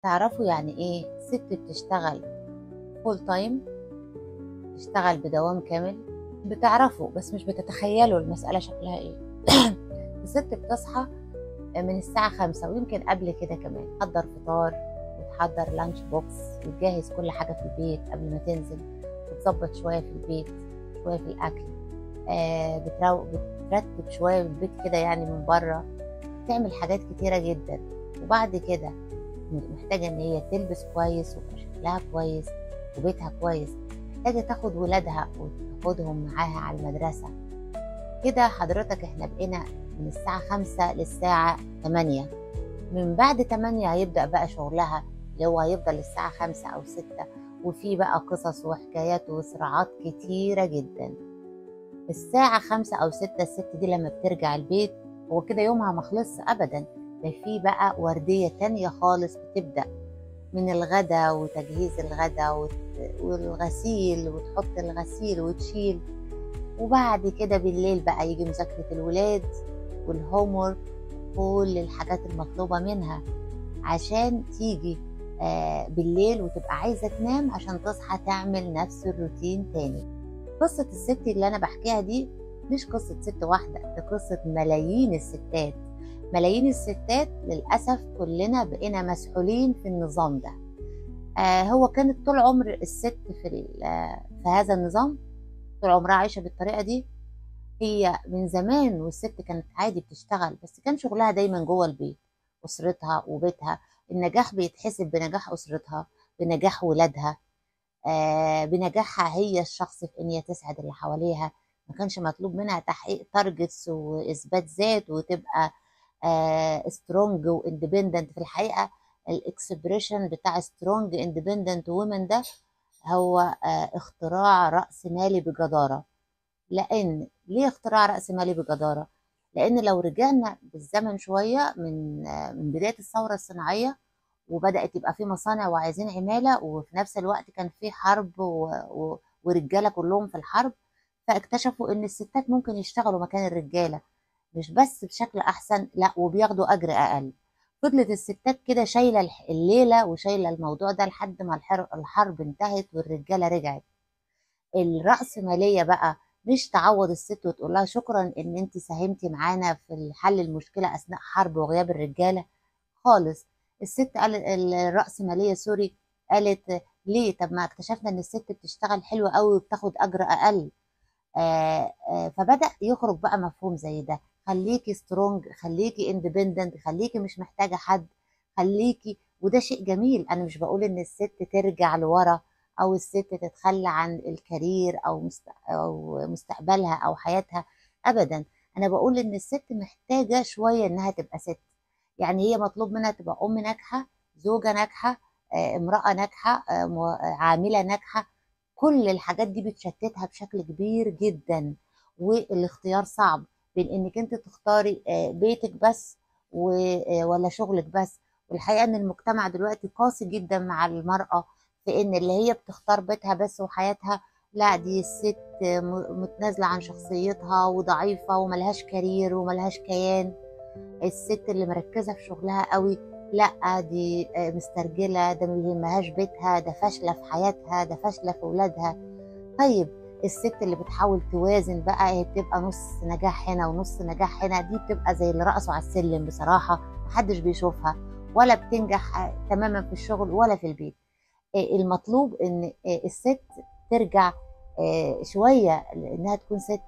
تعرفوا يعني ايه ست بتشتغل full time، بتشتغل بدوام كامل؟ بتعرفوا بس مش بتتخيلوا المسألة شكلها ايه. الست بتصحى من الساعة 5 ويمكن قبل كده كمان، تحضر فطار وتحضر lunch box وتجهز كل حاجة في البيت قبل ما تنزل، بتظبط شوية في البيت، شوية في الأكل، بترتب شوية البيت كده يعني من بره، بتعمل حاجات كتيرة جدا. وبعد كده محتاجة إن هي تلبس كويس ويبقى شكلها كويس وبيتها كويس، محتاجة تاخد ولادها وتاخدهم معاها على المدرسة. كده حضرتك احنا بقينا من الساعة 5 للساعة 8، من بعد 8 هيبدأ بقى شغلها اللي هو هيفضل الساعة 5 أو 6، وفي بقى قصص وحكايات وصراعات كتيرة جدا. الساعة 5 أو 6 الست دي لما بترجع البيت هو كده يومها مخلص أبدا، ده في بقى وردية تانية خالص بتبدأ من الغدا وتجهيز الغدا والغسيل، وتحط الغسيل وتشيل، وبعد كده بالليل بقى يجي مذاكرة الولاد وال homework، كل الحاجات المطلوبة منها عشان تيجي بالليل وتبقى عايزة تنام عشان تصحى تعمل نفس الروتين تاني. قصة الست اللي أنا بحكيها دي مش قصة ست واحدة، دي قصة ملايين الستات. ملايين الستات للأسف كلنا بقينا مسحولين في النظام ده. هو كانت طول عمر الست في هذا النظام، طول عمرها عايشة بالطريقة دي. هي من زمان والست كانت عادي بتشتغل، بس كان شغلها دايما جوه البيت، أسرتها وبيتها. النجاح بيتحسب بنجاح أسرتها، بنجاح ولادها، بنجاحها هي الشخص في إن هي تسعد اللي حواليها. ما كانش مطلوب منها تحقيق targets وإثبات ذات وتبقى strong و independent. في الحقيقة ال expression بتاع strong independent woman ده هو اختراع رأس مالي بجدارة. لأن ليه اختراع رأس مالي بجدارة؟ لأن لو رجعنا بالزمن شوية من بداية الثورة الصناعية وبدأت يبقى في مصانع وعايزين عمالة، وفي نفس الوقت كان في حرب ورجالة كلهم في الحرب، فاكتشفوا إن الستات ممكن يشتغلوا مكان الرجالة، مش بس بشكل أحسن، لا وبياخدوا أجر أقل. فضلت الستات كده شايلة الليلة وشايلة الموضوع ده لحد ما الحرب انتهت والرجالة رجعت. الرأسمالية بقى مش تعوض الست وتقول لها شكرا ان انت ساهمتي معانا في حل المشكلة اثناء حرب وغياب الرجالة خالص. الست قال الرأسمالية سوري قالت ليه؟ طب ما اكتشفنا ان الست بتشتغل حلو قوي وبتاخد اجر اقل. فبدأ يخرج بقى مفهوم زي ده، خليكي strong، خليكي independent، خليكي مش محتاجة حد، خليكي. وده شيء جميل، انا مش بقول ان الست ترجع لورا او الست تتخلى عن ال career او مستقبلها او حياتها ابدا. انا بقول ان الست محتاجة شوية انها تبقى ست، يعني هي مطلوب منها تبقى ام ناجحة، زوجة ناجحة، امرأة ناجحة، عاملة ناجحة. كل الحاجات دي بتشتتها بشكل كبير جدا، والاختيار صعب بين انك انت تختاري بيتك بس ولا شغلك بس. والحقيقة ان المجتمع دلوقتي قاسي جدا مع المرأة في ان اللي هي بتختار بيتها بس وحياتها، لا دي الست متنازلة عن شخصيتها وضعيفة وملهاش career وملهاش كيان. الست اللي مركزة في شغلها قوي، لا دي مسترجلة، ده ما بيهمهاش بيتها، ده فاشلة في حياتها، ده فاشلة في ولادها. طيب الست اللي بتحاول توازن بقى، هي بتبقى نص نجاح هنا ونص نجاح هنا، دي بتبقى زي اللي رقصوا على السلم بصراحة، محدش بيشوفها ولا بتنجح تماما في الشغل ولا في البيت. المطلوب ان الست ترجع شوية انها تكون ست،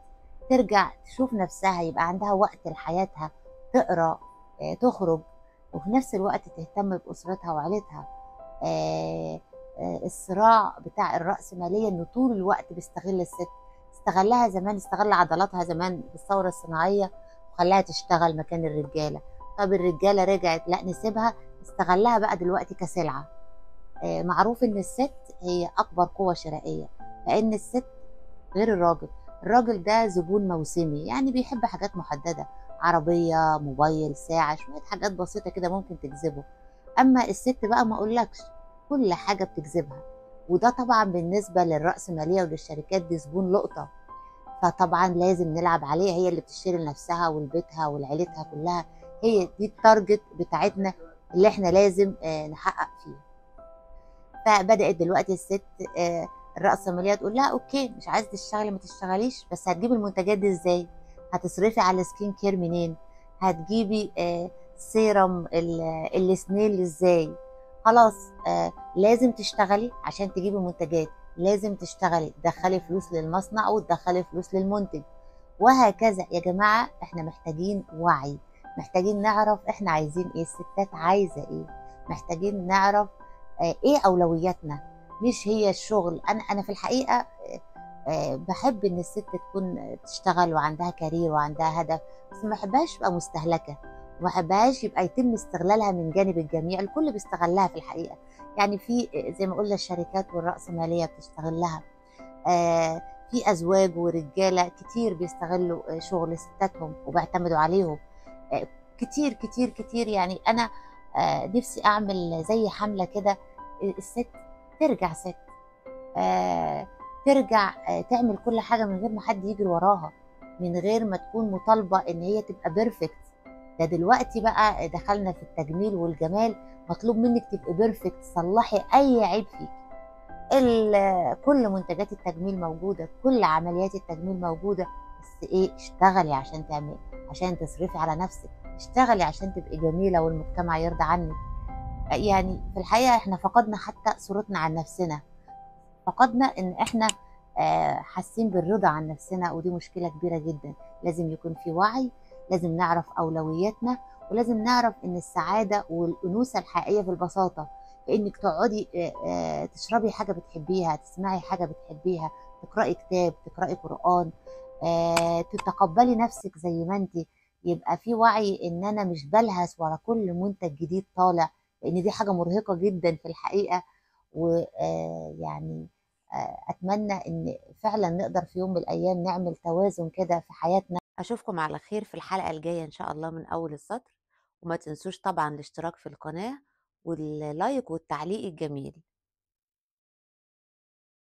ترجع تشوف نفسها، يبقى عندها وقت لحياتها، تقرأ، تخرج، وفي نفس الوقت تهتم بأسرتها وعيلتها. الصراع بتاع الرأسمالية انه طول الوقت بيستغل الست، استغلها زمان، استغل عضلاتها زمان بالثورة الصناعية وخلاها تشتغل مكان الرجالة. طب الرجالة رجعت، لا نسيبها، استغلها بقى دلوقتي كسلعة. معروف ان الست هي اكبر قوة شرائية، لان الست غير الراجل. الراجل ده زبون موسمي، يعني بيحب حاجات محددة، عربية، موبايل، ساعة، شوية حاجات بسيطة كده ممكن تجذبه. اما الست بقى ما اقولكش، كل حاجة بتجذبها. وده طبعا بالنسبة للرأسمالية وللشركات دي زبون لقطة، فطبعا لازم نلعب عليها. هي اللي بتشتري لنفسها ولبيتها ولعيلتها كلها، هي دي ال target بتاعتنا. اللي احنا لازم نحقق فيه. فبدأت دلوقتي الست الرأسمالية تقول لها okay، مش عايزة تشتغلي ما تشتغليش، بس هتجيبي المنتجات دي ازاي؟ هتصرفي على ال skin care منين؟ هتجيبي سيرم السنيل ازاي؟ خلاص لازم تشتغلي عشان تجيبي منتجات، لازم تشتغلي تدخلي فلوس للمصنع وتدخلي فلوس للمنتج وهكذا. يا جماعة احنا محتاجين وعي، محتاجين نعرف احنا عايزين ايه، الستات عايزة ايه، محتاجين نعرف ايه اولوياتنا، مش هي الشغل. انا في الحقيقة بحب ان الست تكون تشتغل وعندها career وعندها هدف، بس ما بحبهاش تبقى مستهلكة، وما بحبهاش يبقى يتم استغلالها من جانب الجميع. الكل بيستغلها في الحقيقة، يعني في زي ما قلنا الشركات والرأسمالية بتستغلها، في أزواج ورجالة كتير بيستغلوا شغل ستاتهم وبيعتمدوا عليهم كتير كتير كتير. يعني أنا نفسي أعمل زي حملة كده، الست ترجع ست، ترجع تعمل كل حاجة من غير ما حد يجري وراها، من غير ما تكون مطالبة إن هي تبقى perfect. ده دلوقتي بقى دخلنا في التجميل والجمال، مطلوب منك تبقي perfect، صلحي أي عيب فيك. كل منتجات التجميل موجودة، كل عمليات التجميل موجودة، بس إيه، اشتغلي عشان تعملي، عشان تصرفي على نفسك، اشتغلي عشان تبقي جميلة والمجتمع يرضى عنك. يعني في الحقيقة احنا فقدنا حتى صورتنا عن نفسنا، فقدنا ان احنا حاسين بالرضا عن نفسنا، ودي مشكلة كبيرة جدا. لازم يكون في وعي، لازم نعرف أولوياتنا، ولازم نعرف ان السعادة والأنوثة الحقيقية في البساطة، في انك تقعدي تشربي حاجة بتحبيها، تسمعي حاجة بتحبيها، تقرأي كتاب، تقرأي قرآن، تتقبلي نفسك زي ما انت. يبقى في وعي ان انا مش بلهث ورا كل منتج جديد طالع، لان دي حاجة مرهقة جدا في الحقيقة. ويعني اتمنى ان فعلا نقدر في يوم من الايام نعمل توازن كده في حياتنا. اشوفكم على خير في الحلقة الجاية ان شاء الله من اول السطر، وما تنسوش طبعا الاشتراك في القناة وال like والتعليق الجميل.